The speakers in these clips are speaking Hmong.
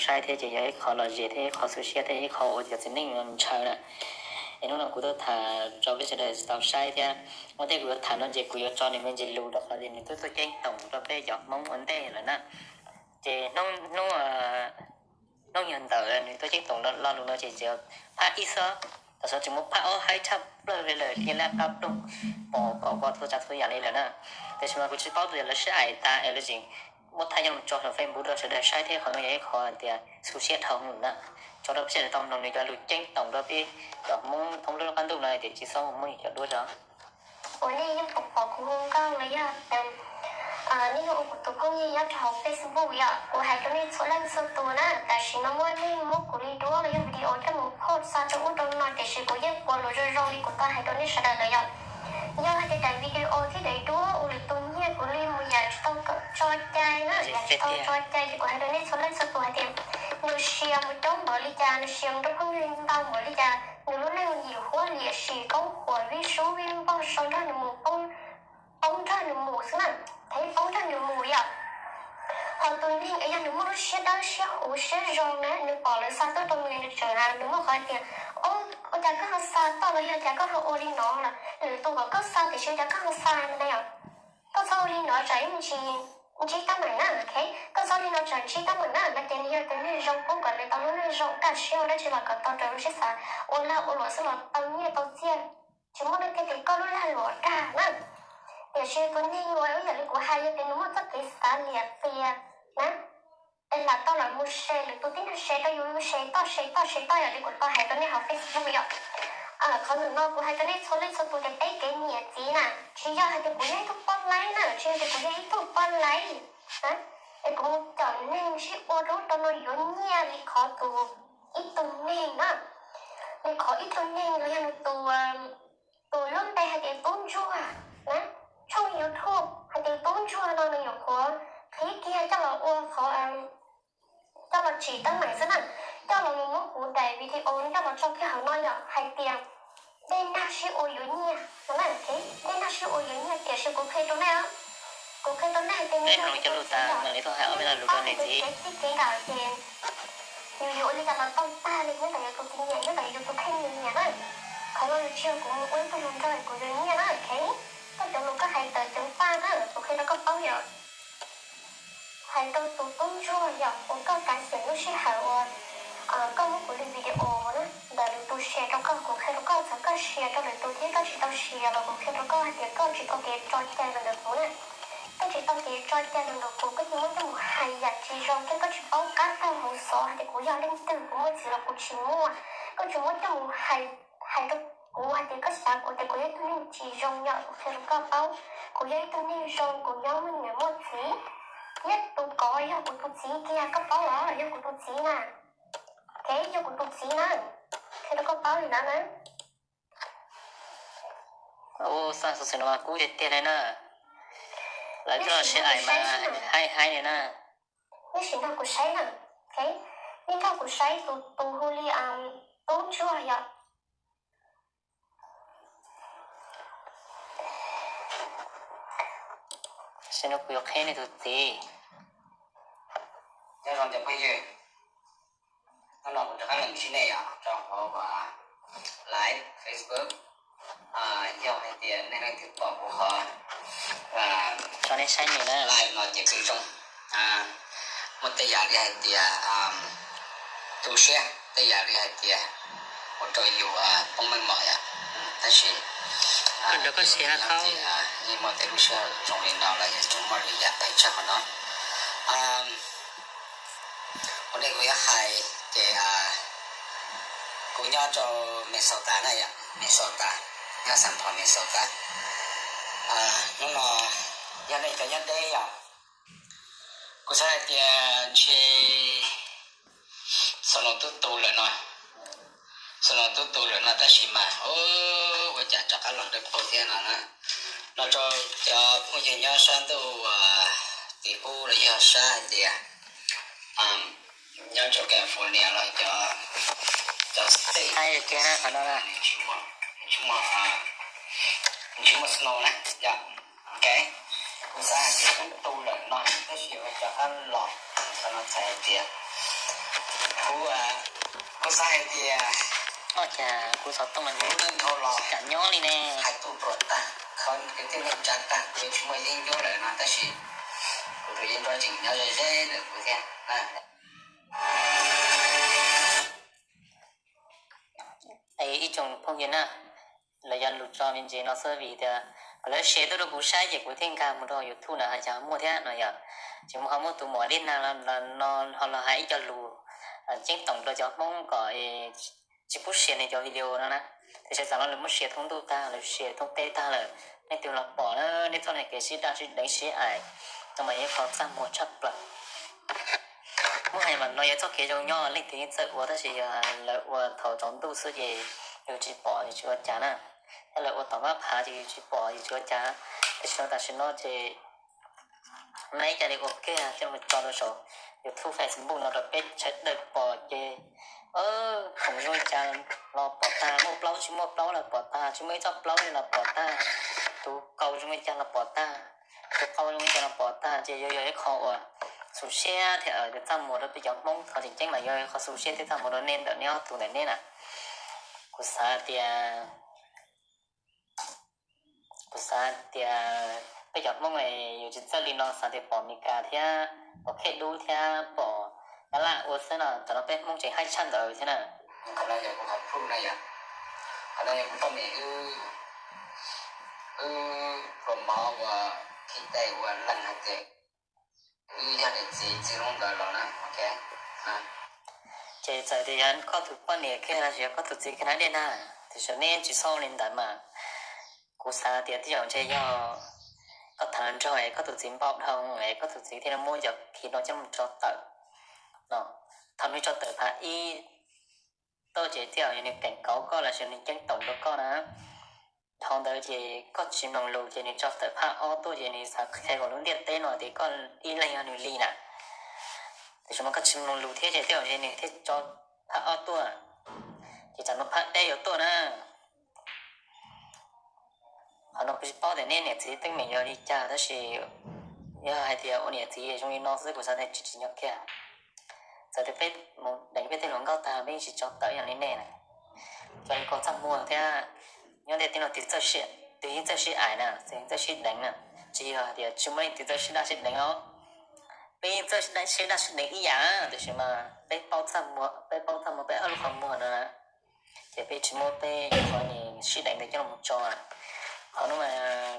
saib thiab ces yog ib qho lom zem thiab ib qho xu siab thiab ib qho uas cov txiv neej ntshaw na. Es hnub no kuv tuaj tham rau peb sawv daws tau saib thiab. Ua ntej kuv yuav tham no ces kuv yuav tso nws me ntsis lus rau qhov tias nws twb tuaj ceeb toom rau peb cov Hmoob ua ntej lawm na. Ces hnub hnub hnub yog ntawm nws tuaj ceeb toom lo lus no ces tseem phab ib xwb, tam sim no tseem muaj phab ob haib tshaj plaws li lawm, liab lab qab ploog, pom kom ko txhua tsav txhua yam li lawm na. Tiam sis mas kuv tsis paub tias lawv sib aim tas es lawv tseem muab thaij coj mus tso saum Facebook rau sawv daws saib thiab. Qhov no yog ib qho tias xu siab dhau lawm na, tso rau peb sawv daws tau mloog nws cov lus ceeb toom rau peb cov Hmoob thoob lub qab ntuj no tias tsis txhob ua Hmoob yus cov duab zog. Ua nej yeej pom pom kuv hu nkauj los yog nej yeej ua kuv tus phooj ywg nyob rau hauv Facebook yom, kuv hais rau nej txhua leej txhua tus na, tam sim no muaj neeg muab kuv li duab los yog video coj mus post xa rau ub rau no tiam sis kuv yeej ua lus zoo zoo li kuv tau hais rau nej sawv daws lawm yom. Yog hais tias daim video thiab daim duab ua lwm tus nyiag kuv li mus yam tsis tau tso cai na, yam tsis tau tso cai ces kuv hais rau nej txhua leej txhua tus hais tias nws sia mus coob npaum li cas, nws sia mus rau phooj ywg ntau npaum li cas, nws lub neej yim huab liam sim koob huam vij sub vij npog sau nrog nws mus poob nrog nws mus xwb na, thiab poob nrog nws mus yom. Ho tus neeg es yog nws muaj lub siab dawb siab huv siab zoo na, nws pom lawv xa tuaj rau nws, nws tseem hais nws muaj qhov tias, ua cas koj ho xa toj los yog cas koj ho ua li no lawm, lwm tus kom koj xa tiam sis cas koj ho xa na yom. Koj txhob ua li no tsam ib ntsis ntsib teeb meem na, koj txhob ua li no tsam ntsib teeb meem na no ces nws yog tus neeg zoo, pub kom nws tau lub neej zoo kaj siab ua dab tsi los kom tau raws lub siab xav, ua lag ua luam xwb los tau nyiaj tau txiaj, tsis muaj leej twg tias koj lub lag luam dag na. Tiam sis tus neeg uas ib yam li kuv hais yog tias nws muaj txoj kev xav liam qias na, es lam tau los mus share lwm tus tib neeg, share rau yus, share toj share toj share toj yam li kuv tau hais rau nej hauv Facebook yom. Qhov ntawm no kuv hais rau nej txhua leej txhua tus tias peb kev nyiam txiv na, tsis yog hais tias kuv yog ib tug poj laib na, tsis yog tias kuv yog ib tug poj laib na, es kuv mus caum neeg sib ua rau ub rau no yuav nyiaj li qhov tus, ib tug neeg na, li qhov ib tug neeg los yog nws tus, tus lub npe hais tias Tub Ntsuag na, tshooj YouTube hais tias Tub Ntsuag no nws nyuam qhuav qhib kiag coj los ua qhov, coj los tsim teeb meem xwb na, coj los mus muab kuv daim video coj los tso kiag hauv no yom, hais tias dej nag sib ua yuav nyiaj no na, dej nag sib ua yuav nyiaj tiam sis kuv qhia rau nej, kuv qhia rau nej hais tias nws yog ib tug txiv ntawm, nws pab tus kev txij kev nkawm ces yus yuav ua li cas los tau tag li, nyob ntawm yus tus txiv nyiam, nyob ntawm yus tus kheej nyiam na. Qhov no nws tsis yog kuv mus ua ib tug hluas nraug kuv yuav nyiaj na, koj cov lus koj hais tawm ceev faj na, kuv qhia rau koj paub yom. Hais rau tus Tub Ntsuag yom, uas koj kav xyeem lub sij hawm uas koj muab kuv li video na, ntawm lwm tus share rau koj, kuv qhia rau koj, txawm koj share rau lwm tus thiab koj tsis tau share los kuv qhia rau koj hais tias koj tsis tau kev tso cai los ntawm kuv na. Koj tsis tau kev tso cai los ntawm kuv, koj cia muab coj mus hais yam tsis zoo thiab koj tsis paub qab nrog hauv xov hais tias kuv yog leej twg, kuv muaj txiv los kuv tsis muaj. Koj tsis muab coj mus hais, hais rau kuv hais tias koj xav kuv tias kuv yog ib tug neeg tsis zoo yom, kuv qhia rau koj paub, kuv yog ib tug neeg zoo, kuv nyob muaj niam muaj txiv, thiab tus kov yog kuv tus txiv kiag, koj paub los yog kuv tus txiv na. Kev yog kuv tus txiv na, qhia rau koj paub li ntawd na. Ua xaj xov xwm no mas kub tiag tiag li na. Lawv coj los sib aim mas haib haib li na. Nej sim nrog kuv saib na, nej nrog kuv saib tus, tus hu li Tub Ntsuag yom. Sim no kuv yuav qhia nej tus txiv. Nyob zoo cov phooj ywg, hnub no kuv rov qab los ntsib nej os rau hauv live Facebook. Yog hais tias nej leej twg pom kuv qhov, tso nej saib nws na, live no ces pheej zoo. Muaj tej yam li hais tias tu siab, tej yam li hais tias ua rau yus poob meej mom yom. Tab sis yeej muaj tej lub sij hawm zoo li no los yeej tseem muaj lwm yam phem tshaj qhov no. Ua ntej kuv yuav hais ces kuv nyob rau Minnesota na yom, Minnesota, nyob Saint Paul Minnesota. Hnub no yog nej cov nyob deb yom, kuv xav hais tias ntshe snow twb tu lawm no, snow twb tu lawm no tab sis mas ua cas rov qab los dawb paug thiab no na. No rau cov phooj ywg nyob sab ntuj tim ub los yog sab hais tias nyob rau California los cov, cov state tsis muaj snow na yom. Ok, kuv xav hais tias twb tu lawm no tab sis ua cas rov qab los, qhov no txhais hais tias Kuv, kuv xav hais tias, ua cas kuv xov tooj mas nws kam nyob li ne? Hais tuaj ruam tag, khov kwv tij neej tsa tag, kuv yuav tsis muaj yeeb ncuab lawm no, tab sis kuv tus yeeb ncuab tseem nyob ze ze ntawm kuv thiab. Es ib tsoom phooj ywg na, los yog lus tso me ntsis no xwb vim tias kom lawv share tuaj rau kuv saib ces kuv thiaj nkag mus rau YouTube na, ho cas muaj thiab no yog. Ces mus ho muaj tus muam Dej Nag no ho los hais ib co lus ceeb toom rau cov Hmoob kom tsis pub share nws cov video no na. Tiam sis tam no lawv muab share thoob ntuj tag, lawv share thoob teb tag lawm, leej twg los pom na, nej txhob niam kev sib daj sib deev sib aim, no mas yog qhov txaj muag tshaj plaws. Muab hais mas no yog txoj kev zoo nyob leej twg yeej txawj ua, tab sis yog lawv ua thaum tsaus ntuj xwb ces yus tsis pom yus tsis ua cas na. Thiab lawv ua tom mab phav ces yus tsis pom yus tsis ua cas. Tiam sis no tam sim no ces mab ib co li ua kiag coj mus tso rau saum YouTube, Facebook no rau peb sawv daws pom ces khoom zoo li cas los pom tag, muaj plaub tsis muaj plaub los pom tag, tsis muaj ib txoj plaub li los pom tag, tus kaus zoo li cas los pom tag, tus qau zoo li cas los pom tag. Ces yuav yog ib qho uas xu siab thiab txaj muag rau peb cov Hmoob, qhov tseem ceeb mas yuav yog qhov xu siab thiab txaj muag rau nej ntawm nej ob tug ntawm nej na. Kuv xav tias, kuv xav tias peb cov Hmoob yus tsis txawj li no, xav tias pom Meskas thiab pom Khej Dub thiab pom Nyab Laj ua xwb no, tam no peb Hmoob tseem haib tshaj ntawd thiab na. Qhov no yog kuv qhov proof na yom. Qhov no yog kuv poj niam wb, wb pluas mov uas khi tes uas lees hais tias wb yog niam txiv txij li ntawd los na, ok. Ces txawm tias yog koj tus poj niam kiag los sis yog koj tus txiv kiag na Dej Nag, tiam sis neb tsis xav li ntawd mas kuv xav tias tej zaum ntshe yog koj tham nrog es koj tus txiv npau dhau es koj tus txiv thiaj li muab cov khi no coj mus tso tawm no. Thaum nws tso tawm phab ib tuaj ces tej zaum yog nws keem kauv koj los sis nws ceeb toom rau koj na. Dhau ntawd ces koj tsis mloog lus ces nws tso tawm phab ob tuaj ces nws xav qhia kom lub ntiaj teb no tias koj ib leeg yog nws li na. Tiam sis mas koj tsis mloog lus thiab ces tej zaum nws thiaj tso phab ob tuaj, ces tsam no phab peb yuav tuaj na. Qhov no kuv tsis paub tias nej niam txiv teeb meem yog li cas tab sis yog hais tias ua niam txiv zoo li no xwb kuv xav tias tsis tsim nyog kiag. Txawm tias peb mus deev peb tej hluas nkauj tag peb yeej tsis tso tawm ib yam li nej na. Cov li ko txaj muag thiab nyob ntiaj teb no twg yeej txawj sib aim na, twg yeej txawj sib deev na. Tsis yog tias tsis muaj leej twg txawj sib daj sib deev os. Peb yeej txawj sib daj sib deev ib yam, tiam sis mas peb paub txaj muag, peb paub txaj muag peb ob lub qhov muag no na. Ces peb tsis muab peb qhov sib deev ntawd coj los tso. Qhov no mas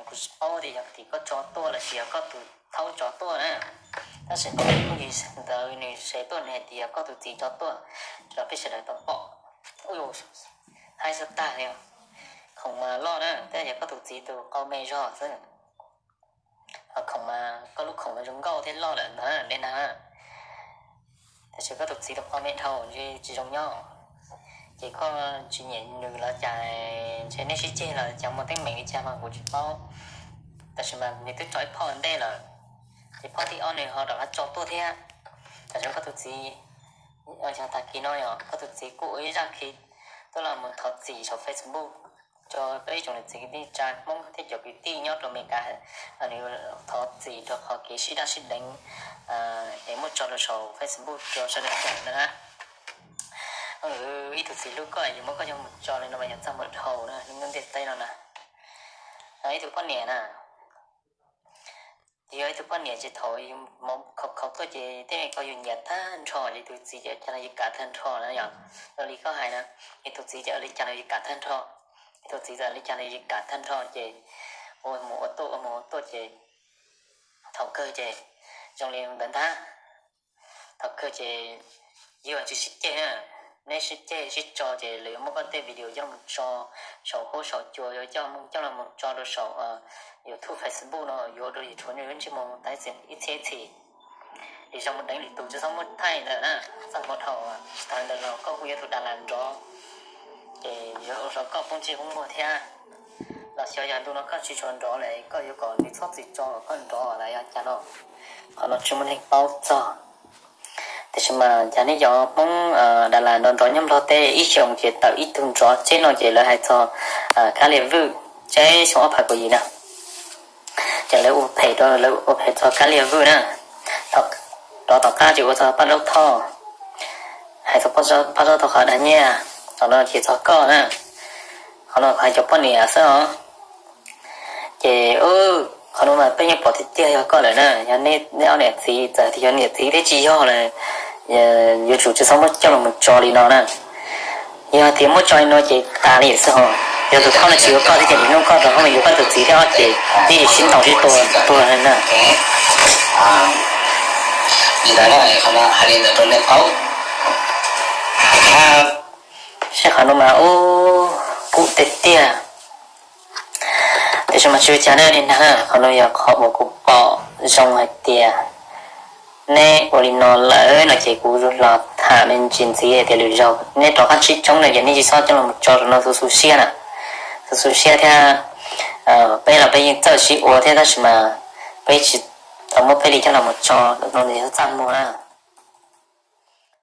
kuv tsis paub tias yog tim koj tso tuaj los sis yog koj tus thaub tso tuaj na. Tab sis qhov phooj ywg ntawd nws share tuaj nws hais tias yog koj tus txiv tso tuaj, rau peb sawv daws tau pom. Ub, haib xwb tag li. Khoom mas loj na, tab yog koj tus txiv tus qau me zog xwb. Ho khoom mas koj lub khoom mas zoo nkauj thiab loj lawm ntag Dej Nag. Tab sis koj tus txiv tus qau me dhau ntshe tsis zoo nyob. Ces koj tsis nyiam nws los cas, ntshe nej sib ceg los cas muaj teeb meem li cas mas kuv tsis paub. Tab sis mas nws twb tso ib phoj ntej lawm, ces phoj thib ob nws ho rov qab tso tuaj thiab. Tam sim no koj tus txiv, yog tag kis no yog koj tus txiv kuj ua ib zaj khi tuaj los mus thov txim saum Facebook rau peb ib tsoom niam txiv kwv tij neej tsa Hmoob thiab cov kwv tij nyob rau Amelikas, nws thov txim rau qhov kev sib daj sib deev es muab tso rau saum Facebook rau sawv daws pom na. Ib tug txiv hlub koj yuav muab koj coj mus tso li no mas yog txaj muag dhau na, lub ntiaj teb no na. Ib tug poj niam na, yog ib tug poj niam ces thaum yus khaus khaus tuaj ces tej me ko yus nyiam tag nrho, ces tus txiv ces cas los yus kam tag nrho na yom. Yog li koj hais na, yus tus txiv ces ua li cas los yus kam tag nrho, yus tus txiv txawm li cas los yus kam tag nrho ces ua mus ua tuaj ua mus ua tuaj ces thaum kawg ces zoo li ntawd ntag. Thaum kawg ces yus tsis sib ceg na, neb sib ceg sib tso ces lawv yuav muab koj tej video coj los tso saum huab saum cua, yuav coj mus coj los tso rau saum YouTube, Facebook no, yuav ua rau yus tshuav ntsej muag tais ib txhiab ib txhis. Lwm zaus mus deev lwm tus tsis txhob muab thaij ntawd na, txaj muag dhau. Tsis tas ntawd los koj kuj yog tus das las nrov, ces yuav ua rau koj poob ntsej poob muag thiab. Los xyov yog ntu no koj tsis tshua nrov lawm koj yuav kom nws txhob txwm tso kom koj nrov los yog cas no, qhov no tsis muaj neeg paub txog. Tiam sis mas cas nej cov Hmoob das las nrov nrov nyob Nplog teb ib xyoos ces tawm ib tug nrov tsheb no ces lawv hais txog Kab Lia Vwj, tsheb xyoo ob phav kaum yim na. Ces lawv ua phem rau, lawv ua phem txog Kab Lia Vwj na. Rov tom qab ces ua txog Paj Daub Thoj, Hais txog paj zaub tau qhov dag nyiaj, qhov no ces txog koj na, qhov no hais cov poj niam xwb os. Ces qhov no mas peb yeej pom tiag tiag yog koj lawm na, yog nej ob niam txiv, txawm tias yog niam txiv thiab tsis yog lawm, yuav tsum tsis txhob muab coj los mus tso li no na. Yog tias muab tso li no ces tas li xwb ho. Yog tus thawj no tsis yuav koj thiab ces nws nug koj rau hauv no yuav koj tus txiv thiab ces nej sib ntaus sib tua tuag na. Saib qhov no mas ub, kub tiag tiag. Tiam sis mas tsis ua cas ne, qhov no yog qhov uas kuv pom zoo hais tias neb ua li no lawm no ces kuv los tham me ntsis ntxiv hais tias lwm zaus neb rov qab sib tshoob no ces nej tsis txhob coj los tso rau no, xu xu siab na, xu xu siab thiab. Peb los peb yeej txawj sib ua thiab tab sis mas peb tsis tau muab peb li coj los tso no, txaj muag na.